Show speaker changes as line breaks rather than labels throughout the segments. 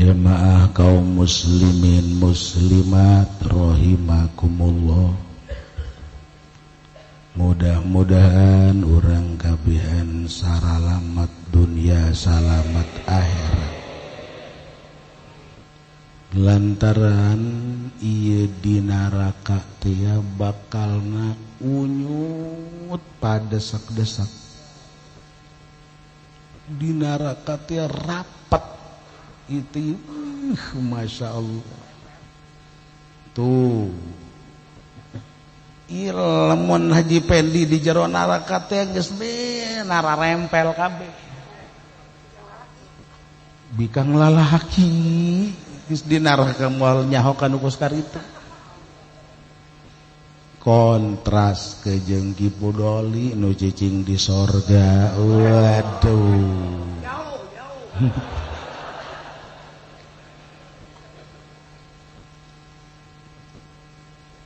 Jamaah kaum muslimin muslimat rahimakumullah. Mudah-mudahan urang kabehan saralamat dunia salamat akhirat. Lantaran ieu di neraka teh bakalna unyut padesak-desak. Di neraka teh rapat itu, Masya Allah. Tuh lamun Haji Pendi di jero neraka teh geus nararempel kabeh. Bikang lalaki geus di neraka moal nyaho ka nu kos karitu. Kontras ke jeung Ki Pudoli nu cicing di sorga. Waduh.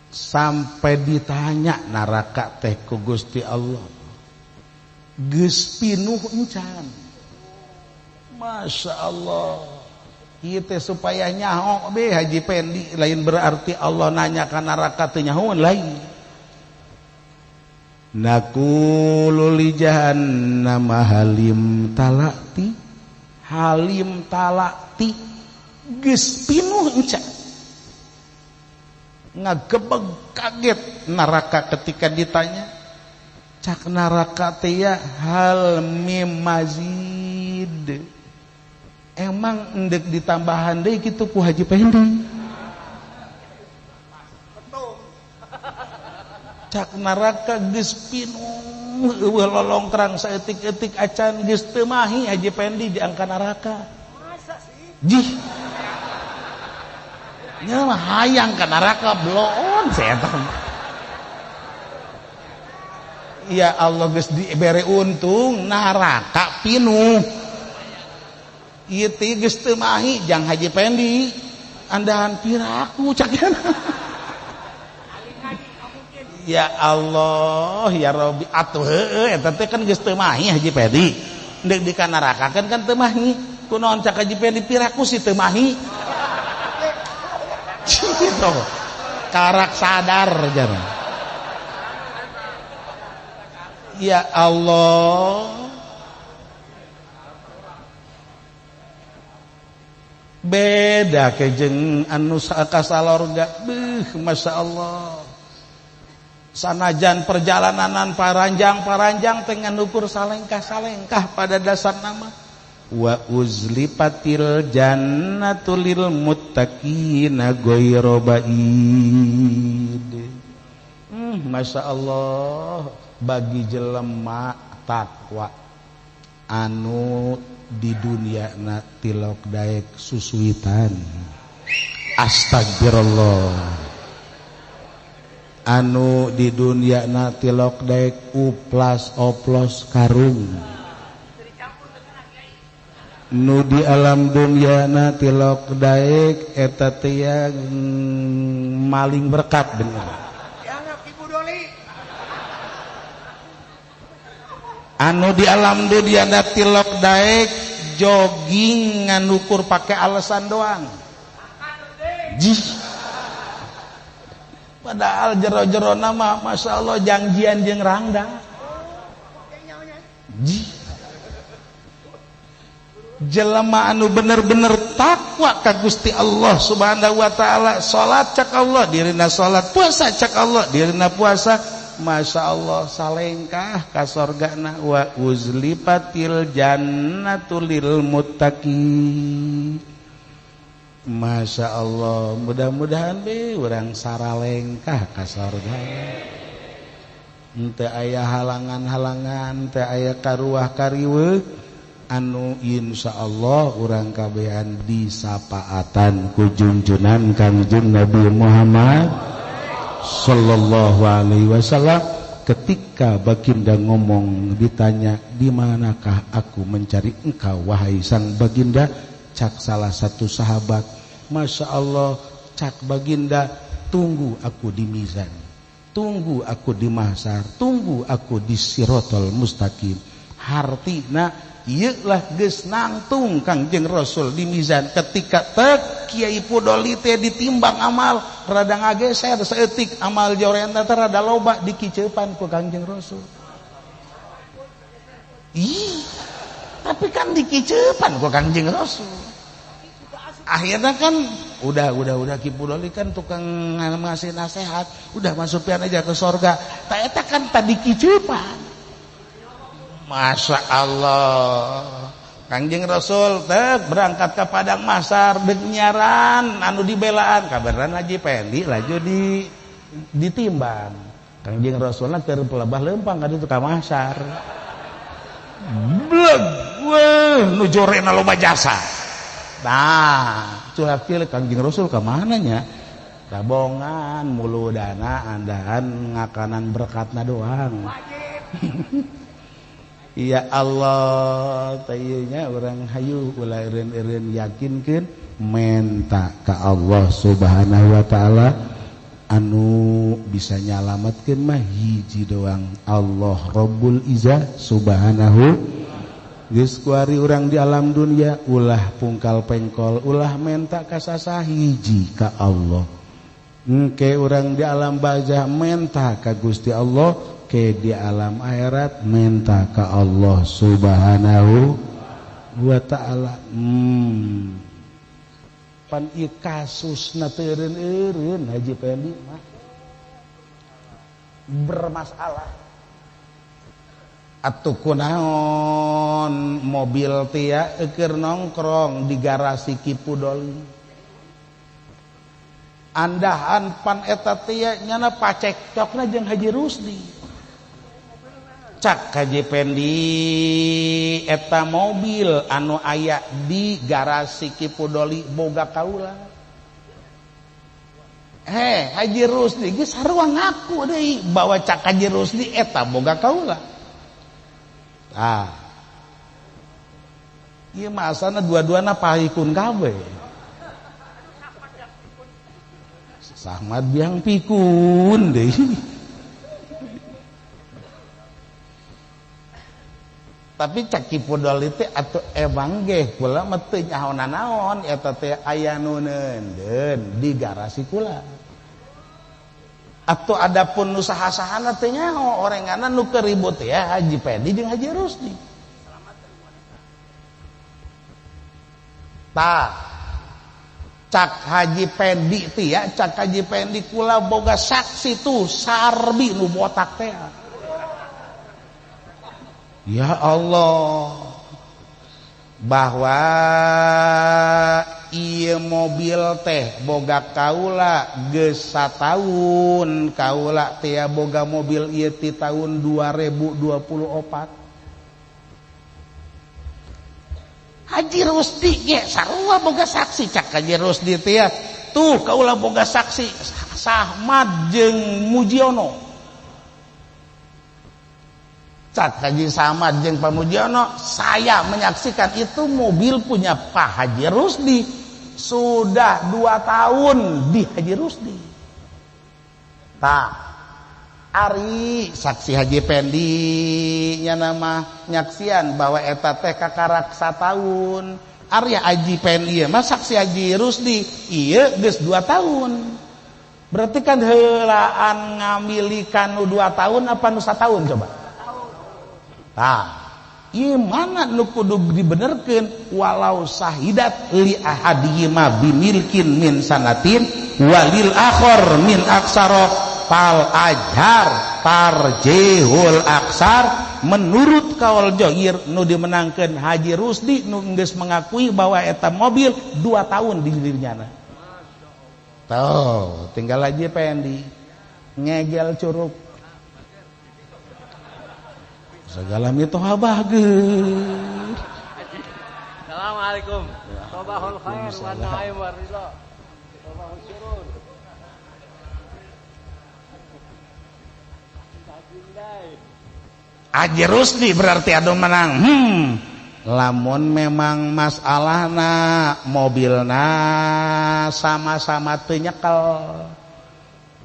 Sampai ditanya neraka teh ku Gusti Allah, geus pinuh encan. Masya Allah. Ieu teh supaya nyaho be Haji Pendi, lain berarti Allah nanya ka neraka teu nyahoeun, lain. Naqulu li jahannama halim talati, halim talati, geus pinuh encan. Ngagebeg kaget neraka ketika ditanya. Cak neraka teh ya hal mim mazid. Emang endek ditambahan deui kitu ku Haji Pendi. Cak neraka geus pinuh eueuh lolongkrang saeutik-eutik acan geus teu mahi Haji Pendi di angka neraka. Jih. Nya mah hayang ka neraka bloon setan. Ya Allah geus dibere untung neraka pinuh. Ieu teh geus teu mahi jang Haji Pendi. Andahan piraku cak. Ya Allah ya Rabbi atuh heueuh eta teh kan geus teu mahi Haji Pendi. Deuk di kanarakakeun kan teu mahi. Kunaon cak Haji Pendi piraku sih teu mahi. Gitu. Karak sadar jarang. Ya Allah. Beda kejeng anu kasalorga. Beuh, Masya Allah. Sanajan perjalanan paranjang-paranjang dengan ukur salengkah-salengkah pada dasar nama. Wa uzlipatil jannatu lil muttaqina ghairu ba'id. Masya Allah, bagi jelema takwa anu di dunia na tilok daek susuitan. Astagfirullah. Anu di dunia na tilok daek uplas oplos karung. Nu di alam dunia na tilok daek eta teh maling berkat bener. Anu di alam dunia na tilok daek jogging nganukur pakai alasan doang. Jih. Padahal jero-jero nama Masya Allah jangjian jeung rangda. Jih. Jelema anu bener-bener takwa ka Gusti Allah Subhanahu wa taala, salat cak Allah dirina salat, puasa cak Allah dirina puasa. Masya Allah salengkah ka sorgana wa uzlipatil jannatu lil muttaqin. Masya Allah, mudah-mudahan be urang saralengkah ka sorga. Henteu aya halangan-halangan, teu aya karuah kariweuh anu insyaallah urang kabehan disapaatan ku junjunan Kangjeng Nabi Muhammad sallallahu alaihi wasallam. Ketika baginda ngomong ditanya, di manakah aku mencari engkau wahai sang baginda? Cak salah satu sahabat, Masya Allah, cak baginda, tunggu aku di mizan, tunggu aku di mahsyar, tunggu aku di sirotol mustaqim. Hartina Ieu lah geus nangtung Kangjeng Rasul di mizan ketika tek Kiai Pudoli teh ditimbang amal rada ngageser saeutik amal jorena teh rada loba dikiceupan ku Kangjeng Rasul. Ih, tapi kan dikiceupan ku Kangjeng Rasul. Akhirnya kan udah Ki Pudoli kan tukang ngasih nasihat, udah masukin aja ke sorga. Tak eta kan tadi kiceupan. Masya Allah, Kangjeng Rasul tek berangkat ke padang mahsyar dek nyaran anu dibelaan kabaran Haji Pendi laju di ditimbang. Kangjeng Rasulna keur pelebah leumpang ka ditu ka mahsyar. Bleg, weh nu jorena loba jasa. Nah, curhat Kangjeng Rasul ka mana nya? Dabongan muludana andaan ngakanan berkatna doang. Ya Allah, tayeunya orang hayu ulah eureun-eureun yakinkeun menta ka Allah Subhanahu wa taala anu bisa nyalametkeun mah hiji doang, Allah Rabbul Izzah Subhanahu. Geus kuari urang di alam dunia ulah pungkal pengkol, ulah menta ka sasah hiji ka Allah. Engke urang di alam barzah menta ka Gusti Allah, ke di alam akhirat minta ke Allah Subhanahu wa ta'ala. Pan ieu kasusna teu eureun-eureun Haji Pendi mah bermasalah. Atuh kunaon mobil tia keur nongkrong di garasi Ki Pudoli. Andahan pan eta tia nyana pacekcokna jeung Haji Rusdi. Cak Haji Pendi eta mobil anu aya di garasi Ki Pudoli boga kaula. Haji Rusdi geus sarua ngaku deui bahwa cak Haji Rusdi eta boga kaula. Tah. Ieu mah asana dua-duana pahikun kabeh. Sahmad biang pikun deui. Tapi cak Ki Pudoli teh atuh emang ge kula mah teu nyaho nanaon eta teh aya nu neundeun di garasi kula. Atuh adapun nu saha-sahana teh nyaho orenganna nu keur ribut ya Haji Pendi jeung Haji Rusdi. Tah cak Haji Pendi teh ya, cak Haji Pendi kula boga saksi tuh Sarbi nu botak teh. Ya Allah, bahwa ieu mobil teh boga kaula geus sataun, kaula teh boga mobil ieu ti tahun 2024. Haji Rusdi ge sarua boga saksi, cak Haji Rusdi teh tuh kaula boga saksi Sahmad jeung Mujiono. Cak Haji Samad jeung Pak Mujiono, saya menyaksikan itu mobil punya Pak Haji Rusdi sudah 2 tahun di Haji Rusdi. Tah, ari saksi Haji Pendi nya nama nyaksian bahwa eta teh kakarak satahun. Ari Haji Pendi mah saksi Haji Rusdi ieu geus 2 tahun. Berarti kan heulaan ngamilikan nu 2 tahun apa nu satahun coba? Tah, ieu mana nu kudu dibenerkeun walau sahidat li ahadihima bimilkin min sanatin walil akhor min aksara fal ajhar tarjihul aksar. Menurut kaul johir nu dimenangkeun Haji Rusdi nu geus mengakui bahwa eta mobil 2 tahun di dirinya. Tuh, tinggal aja Pendi ngegel curug. Segala mitoha bager.
Assalamualaikum. Sabahul khair wa na'im wa ridha. Sabahul syurur.
Haji Rusdi berarti anu menang. Lamun memang masalahna mobilna sama-sama teu nyekel.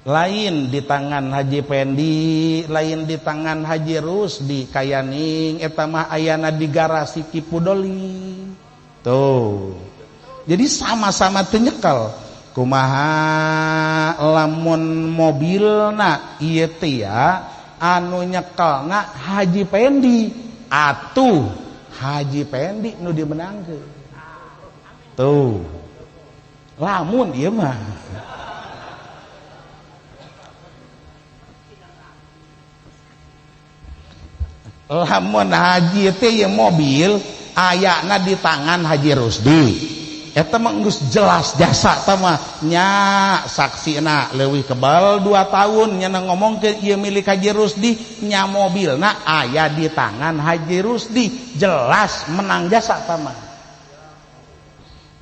Lain di tangan Haji Pendi, lain di tangan Haji Rusdi kayaning eta mah ayana di garasi Ki Pudoli. Tuh. Jadi sama-sama teu nyekel. Kumaha lamun mobilna ieu teh ya anu nyekelna Haji Pendi, atuh Haji Pendi nu dimenangkeun. Tuh. Lamun ieu mah lamun haji teh mobil ayana di tangan Haji Rusdi eta mah geus jelas jasa ta mah nya saksina leuwih kebal 2 tahun nya ngomongkeun ieu milik Haji Rusdi nya mobilna aya di tangan Haji Rusdi jelas menang jasa ta mah.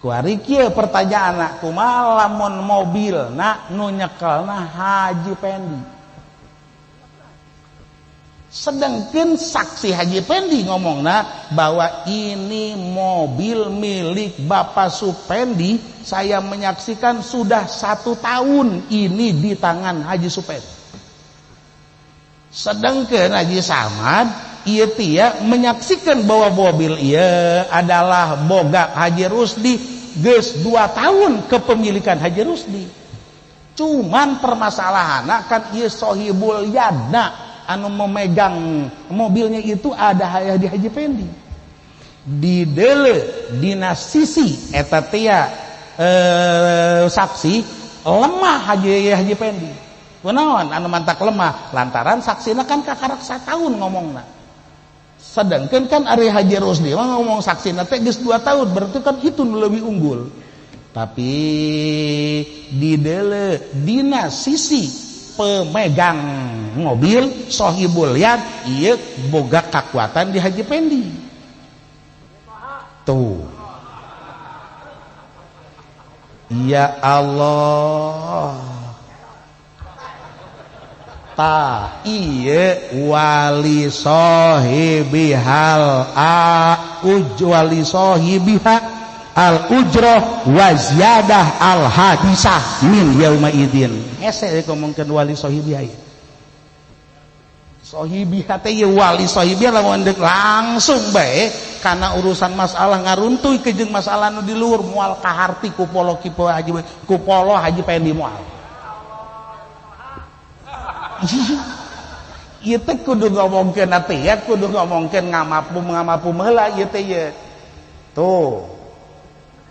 Kuari kieu pertanyaanna kumaha lamun mobilna nu nyekelna Haji Pendi? Sedangkan saksi Haji Pendi ngomongna bahwa ini mobil milik Bapak Supendi, saya menyaksikan sudah 1 tahun ini di tangan Haji Supendi. Sedangkan Haji Samad ieu tia menyaksikan bahwa mobil ieu adalah boga Haji Rusdi geus 2 tahun kepemilikan Haji Rusdi. Cuman permasalahanna kan ieu sohibul yadna anu memegang mobilnya itu ada di Haji Pendi. Di dele dina sisi eta teh saksi lemah Haji Pendi. Kunaon anu mantak lemah lantaran saksina kan kakarak satahun ngomongna. Sedangkan kan ari Haji Rusdi mah ngomong saksina teh geus 2 tahun berarti kan itu nu leuwih unggul. Tapi di dele dina sisi pemegang mobil sohibul yad ieu boga kakuatan di Haji Pendi. Tuh. Ya Allah. Ta ieu wali sohibihal a wali sohibiha al ujroh wa ziyadah al hadisah min yauma idin. Hese ngomongkeun wali sohibiha. Sohibiha teh wali sohibiha lamun deuk langsung bae kana urusan masalah ngaruntuy ke jeung masalah nu di luhur moal kaharti ku polo kipo haji ku polo Haji Pendi moal. Ieu teh kudu ngomongkeun teh ya kudu ngomongkeun ngamapu heula ieu teh ieu. Tuh.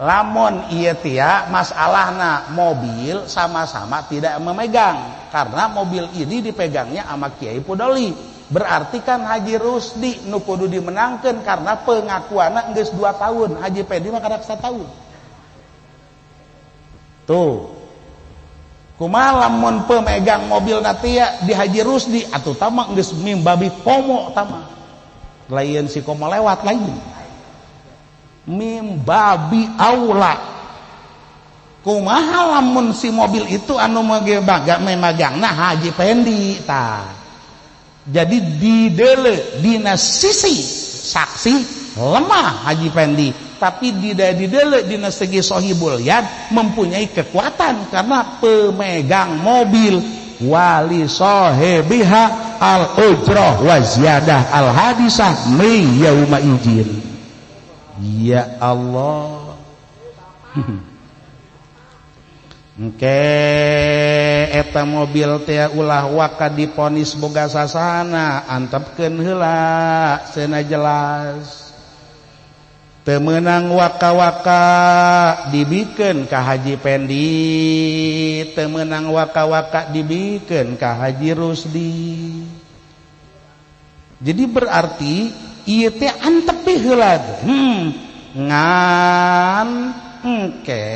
Lamun ieu tia masalahna mobil sama-sama tidak memegang karena mobil ini dipegangnya sama Kiai Pudoli. Berarti kan Haji Rusdi nu kudu dimenangkeun karena pengakuanna geus 2 tahun, Haji Pendi mah karak 1 tahun. Tuh. Kumaha lamun pemegang mobil tia di Haji Rusdi atuh tama geus mimbabi komo tama. Lain si komo lewat lain. Mimbabi aula. Kumaha lamun si mobil itu anu memegangna Haji Pendi tah. Jadi di dele dina sisi saksi lemah Haji Pendi, tapi di dele dina segi sohibul yad mempunyai kekuatan karena pemegang mobil wali sohibiha al ujroh wa ziyadah al hadisah mi yauma ijin. Ya Allah. Engke eta mobil teh ulah waka diponis boga sasana antepkeun heula cenah jelas. Teu meunang waka-waka dibikeun ka Haji Pendi, teu meunang waka-waka dibikeun ka Haji Rusdi. Jadi berarti ieu teh antep heula. Ngan engke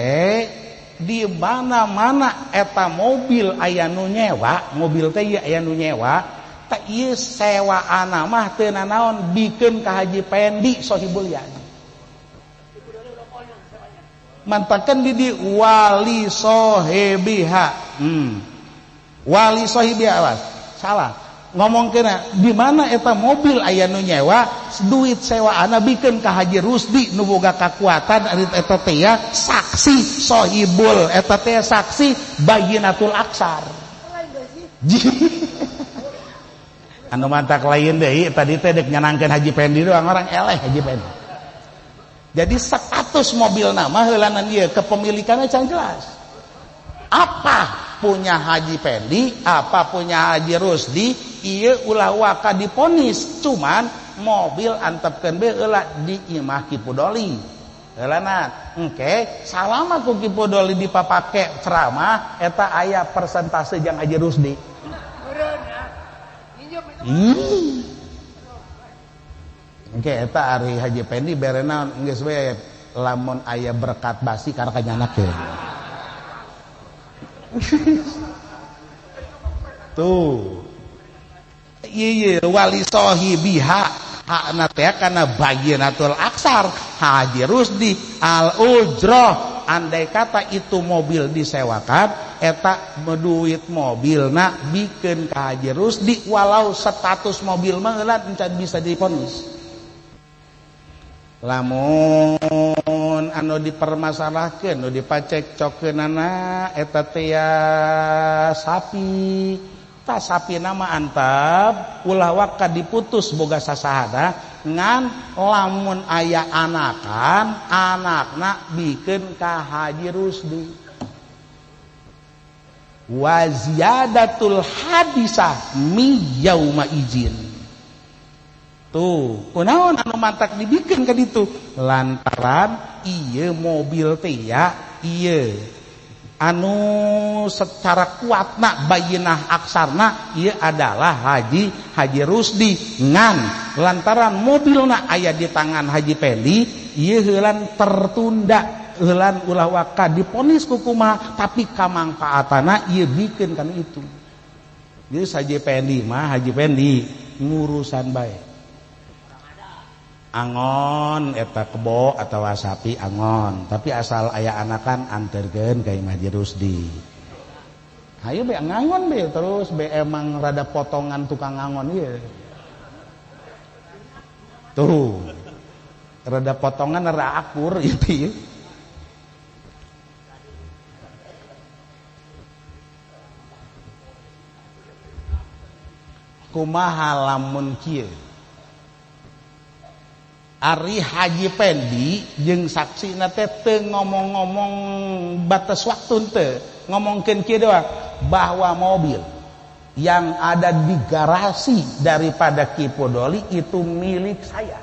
di mana-mana eta mobil aya nu nyewa, mobil teh ieu aya nu nyewa, teh ieu sewaana mah teu nanaon bikeun ka Haji Pendi sohibul yad. Mantakan di wali sohibiha. Wali sohibiha awas. Salah. Ngomong kena di mana eta mobil aya nu nyewa, duit sewaana bikeun ka Haji Rusdi nu boga kakuatan ari eta teh ya saksi sohibul eta teh saksi bayinatul aksar. Anu mantak lain deui tadi teh dek nyenangkeun Haji Pendi doang orang eleh Haji Pendi. Jadi status mobil nama heulanan ieu kepemilikannya can jelas. Apa punya Haji Pendi, apa punya Haji Rusdi, ieu ulah waka diponis, cuman mobil antepkeun bae heula di imah Ki Pudoli. Heulana engke salama ku Ki Pudoli dipapake ceramah eta aya persentase jeung Haji Rusdi. Engke eta ari Haji Pendi bere naon geus we lamun aya berkat basi karena kanyanak ya. Tuh. Ieu wali sahibiha hakna teh kana bayyinatul aksar Haji Rusdi al ujroh andai kata itu mobil disewakan eta duit mobilna bikeun ka Haji Rusdi walau status mobil mah heula encan bisa diponis. Lamun anu dipermasalahkeun nu dipacekcokeunana eta teh sapi tah sapi nama antep ulah waka diputus boga sasahana ngan lamun aya anakan anakna bikeun ka Haji Rusdi. Wa ziyadatul hadisah mi yauma izin. Tuh, kunaon anu mantak dibikeun ka ditu? Lantaran ieu mobil teh ya, ieu anu secara kuatna bayinah aksarna ieu adalah Haji Rusdi ngan lantaran mobilna aya di tangan Haji Pendi ieu heulan tertunda heulan ulah waka diponis ku kumaha tapi kamangpaatana ieu bikeun kana itu. Jadi Haji Pendi mah Haji Pendi ngurusan bae. Angon eta kebo atawa sapi angon tapi asal aya anakan anterkeun ka Imah Haji Rusdi. Hayu be ngangon be terus be emang rada potongan tukang ngangon ieu. Tuh. Rada potongan rada akur itu ieu. Kumaha lamun kieu? Ari Haji Pendi jeung saksina teh teu ngomong-ngomong batas waktu teu ngomongkeun kieu doang bahwa mobil yang ada di garasi daripada Ki Podoli itu milik saya.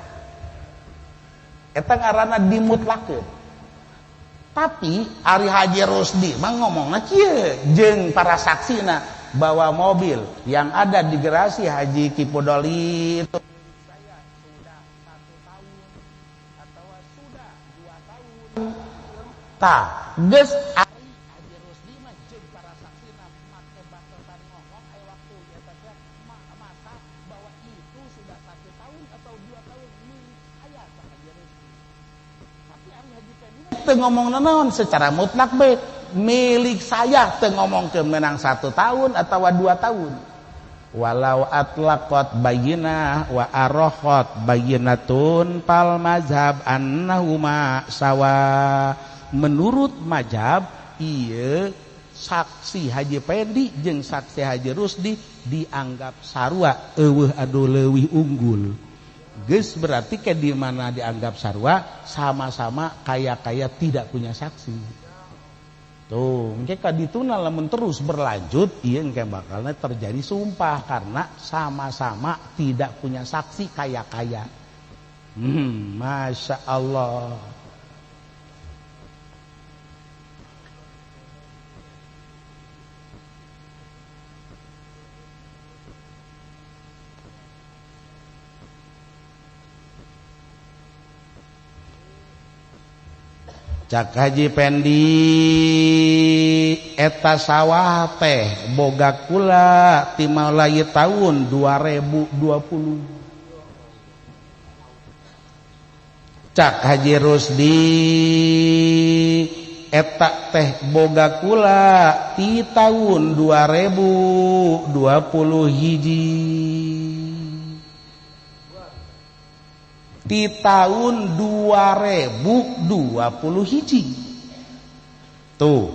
Eta ngaranna dimutlakeun. Tapi Ari Haji Rusdi mah ngomongna kieu jeung para saksina bahwa mobil yang ada di garasi Haji Ki Podoli itu ta geus ari Haji Rusdi mah jeung para saksina make batasan ngomong aya waktu eta teh masa bahwa itu sudah 1 tahun atau 2 tahun milik saya Pak Haji Rusdi. Tapi ari Haji Pendi teu ngomong naon secara mutlak be milik saya teu ngomongkeun menang 1 tahun atau 2 tahun. Walau atlaqat bayyinah wa araqat bayyinatun fal mazhab annahuma sawa. Menurut mazhab ieu saksi Haji Pendi jeung saksi Haji Rusdi dianggap sarua eueuh anu leuwih unggul. Geus berarti ke di mana dianggap sarua sama-sama kaya-kaya tidak punya saksi. Tuh, engke ka dituna lamun terus berlanjut ieu engke bakalna terjadi sumpah karena sama-sama tidak punya saksi kaya-kaya. Masya Allah. Cak Haji Pendi eta sawah teh boga kula ti mulai tahun 2020. Cak Haji Rusdi eta teh boga kula ti tahun 2020 hiji. Di tahun 2020 hiji. Tuh.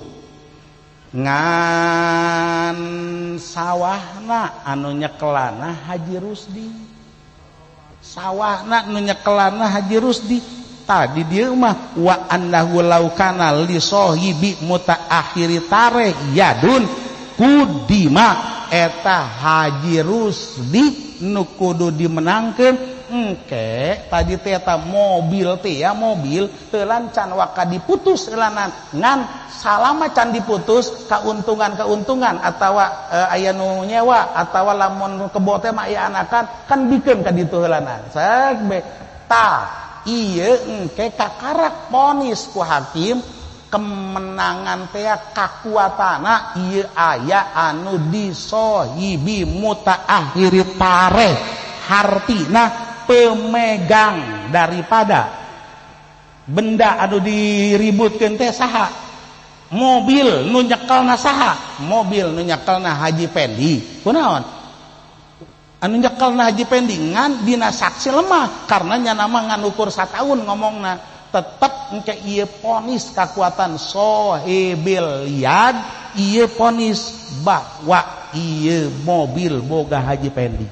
Ngan sawahna anu nyekelana Haji Rusdi. Sawahna anu nyekelana Haji Rusdi. Tadi dia mah wa annahu law kana li sahibi mutaakhiri tareh yadun kudima eta Haji Rusdi nu kudu dimenangkeun. Engke tadi teh eta mobil teh ya mobil heulan can waka diputus heulanan ngan salama can diputus kauntungan-kauntungan atawa aya nu nyewa atawa lamun kebo teh mah aya anakan kan bikeun ka ditu heulanan sek be tah ieu engke kakarak ponis ku hakim kemenangan teh kakuatana ieu aya anu disohibi mutaakhiri tareh hartina pemegang daripada benda anu diributkeun teh saha mobil nu nyekelna saha mobil nu nyekelna Haji Pendi kunaon anu nyekelna Haji Pendi ngan dina saksi lemah karena nya nama ngan ukur sataun ngomongna tetep engke ieu ponis kakuatan sohibil yad ieu ponis bahwa ieu mobil boga Haji Pendi.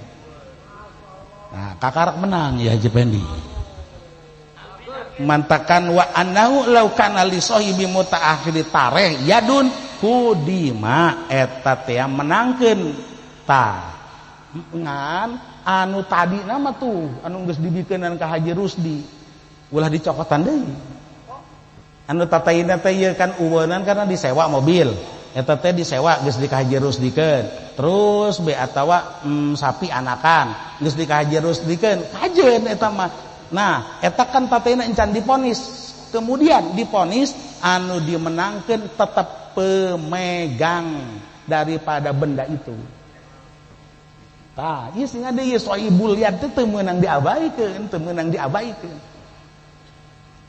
Nah, kakarak menang ya Haji Pendi. Mantakan wa annahu law kana li sahibi mutaakhiri tareh yadun kudima eta teh menangkeun ta. Ngan anu tadi nama tuh anu geus dibikeunan ka Haji Rusdi ulah dicokotan deui. Anu tatayina teh ieu kan uweunan karena disewa mobil. Eta teh disewa geus di ka Haji Rusdikeun. Terus be atawa sapi anakan geus di ka Haji Rusdikeun. Kajeun eta mah. Nah, eta kan tatayina encan diponis. Kemudian diponis anu dimenangkeun tetap pemegang daripada benda itu. Tah, ieu sing ada ieu sohibul yad teh teu meunang diabaikeun, teu meunang diabaikeun.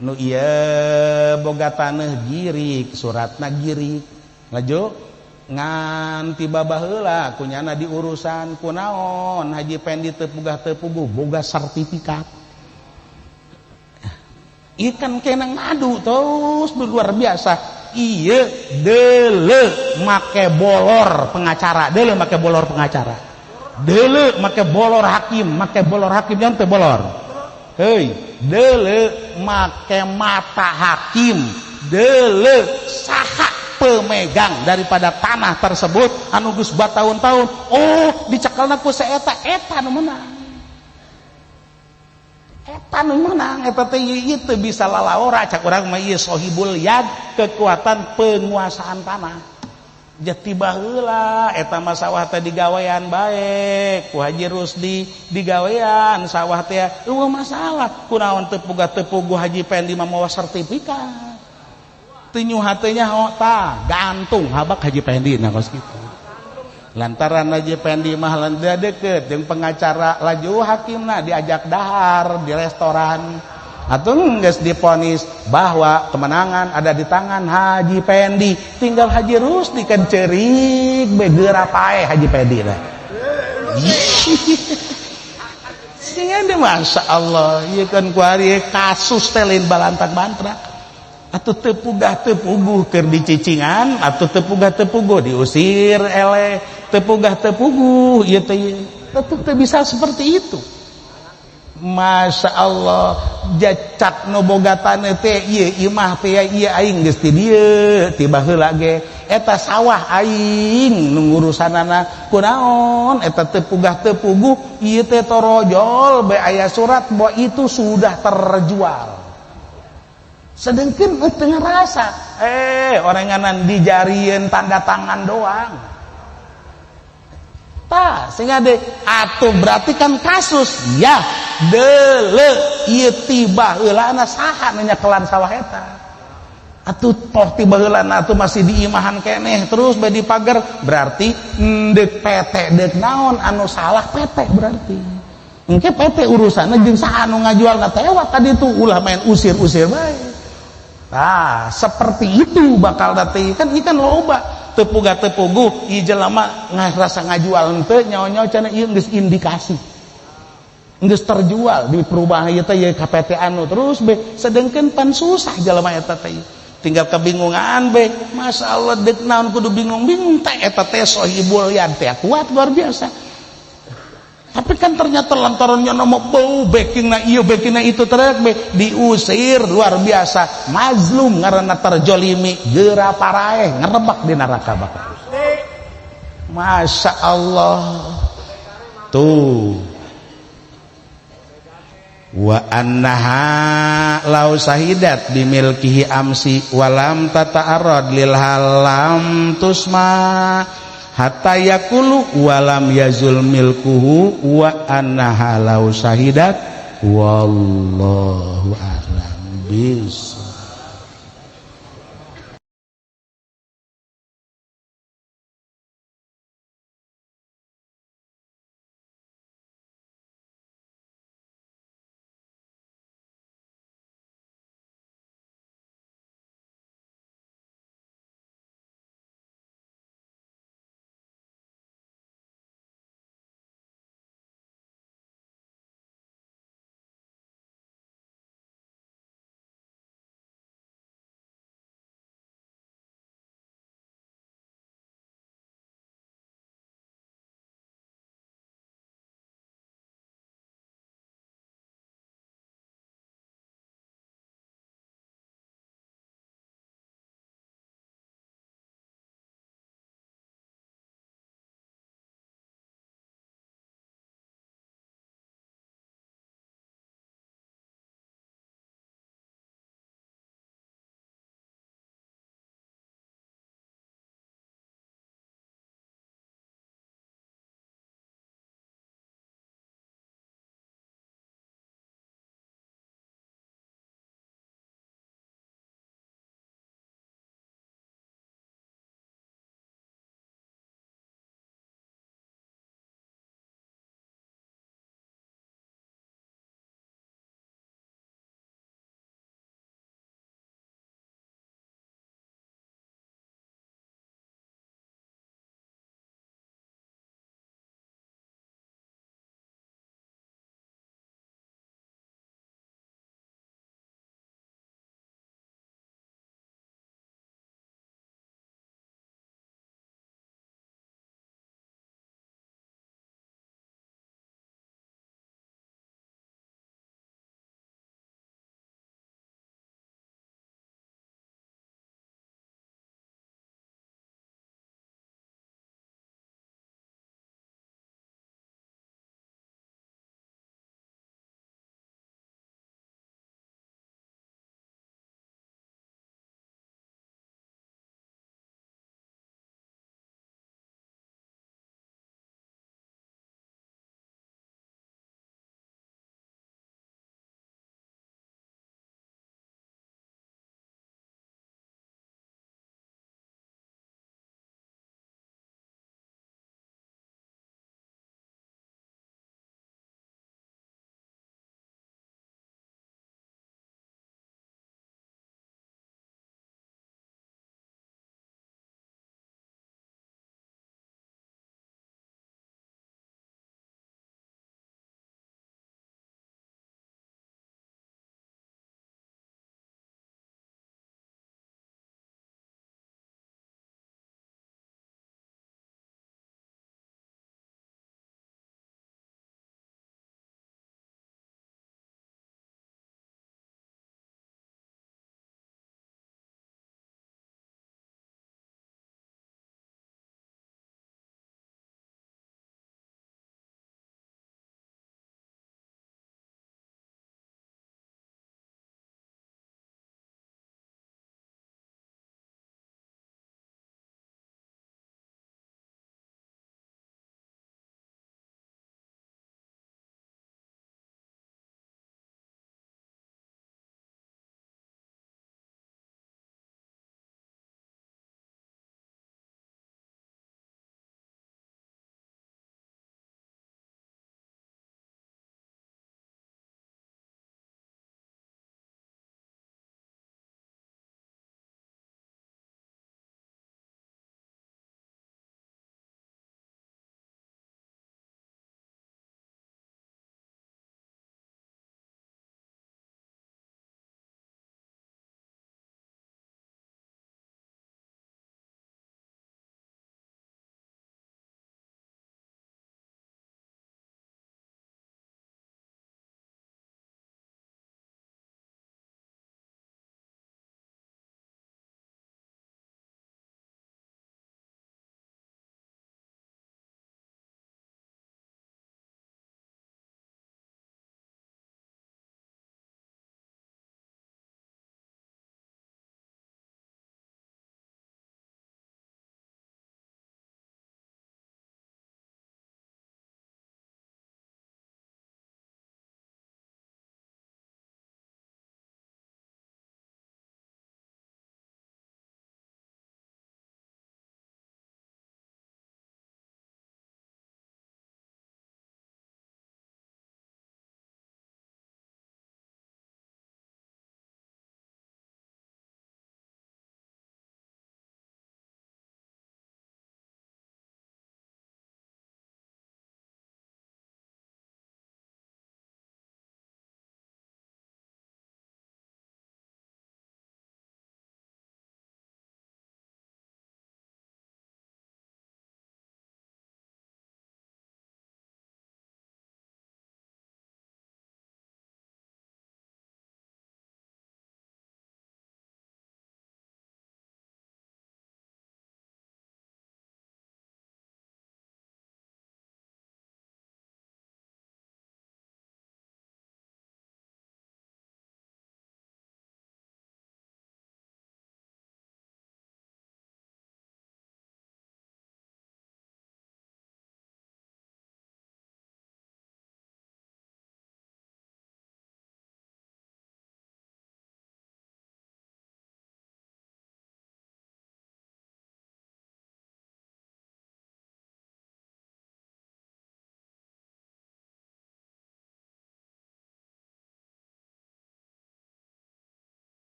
Nu ieu boga taneuh girik, suratna girik. Laju ngan tiba baheula kunyana diurusan kunaon Haji Pendi teu pugah teu puguh boga sertifikat. Ieu kan kena ngadu terus luar biasa. Ieu deuleu make bolor pengacara, deuleu make bolor pengacara. Deuleu make bolor hakim, make bolor hakim yang teu bolor. Heuy, deuleu make mata hakim, deuleu saha pemegang daripada tanah tersebut anu geus bataun-taun oh dicekelna ku saeta eta nu menang eta nu menang eta teh ieu teu bisa lalaora cak urang mah ieu sohibul yad kekuatan penguasaan tanah jati baheula eta mah sawah teh digawean bae ku Haji Rusdi digawean sawah teh eueuh masalah kunaon teu pugah teu puguh Haji Pendi mah mawa sertifikat tinyu hatenya ho tah gantung habak Haji Pendi nah kos kitu lantaran Haji Pendi mah dia deket jeung pengacara laju hakimna diajak dahar di restoran atuh geus diponis bahwa kemenangan ada di tangan Haji Pendi tinggal Haji Rusdi kan ceurik be geura paeh Haji Pendi lah sehingga Masya Allah ieu kan kuari kasus teh lain balantang bantrak atuh teu pugah teu puguh keur dicicingan atuh teu pugah teu puguh diusir eleh teu pugah teu puguh ieu teh teu bisa seperti itu. Masya Allah jacak nu boga taneuh teh ieu imah teh ieu aing geus ti dieu ti baheula ge eta sawah aing nu ngurusanana kunaon eta teu pugah teu puguh ieu teh torojol bae aya surat bahwa itu sudah terjual. Sedengkeun teu ngarasa oranganan dijarieun tanda tangan doang tah sehingga de atuh berarti kan kasus ya deuleu ieu tiba heulana saha nu nyekelan sawah eta atuh toh tiba heulana atuh masih diimahan keneh terus bae dipager berarti deuk PT deuk naon anu salah PT berarti engke PT urusanna jeung saha anu ngajualna tewak tadi tuh ulah main usir-usir bae. Nah, seperti itu bakal datang kan ikan loba teu pugah teu puguh ieu jelema ngarasa ngajual henteu nyawa-nyawa cenah ieu geus indikasi geus terjual di perubahan ieu teh ieu ka PT anu terus be sedengkeun pan susah jelema eta teh. Tinggal kebingungan be. Masya Allah, dek naon kudu bingung-bingung teh eta teh sohibul yad teh kuat luar biasa. Tapi kan ternyata lantarannya nama bau backing na iyo backing na itu teriak be diusir luar biasa, mazlum ngaranna, terjolimi, geura paraeh ngerebak di neraka bakal. Masya Allah tuh. Wa annaha law sahidat bimilkihi amsi walam tata'arrad lil halam tusma hatta yakulu walam yazul milkuhu wa annaha law sahidat, wallahu a'lam bis.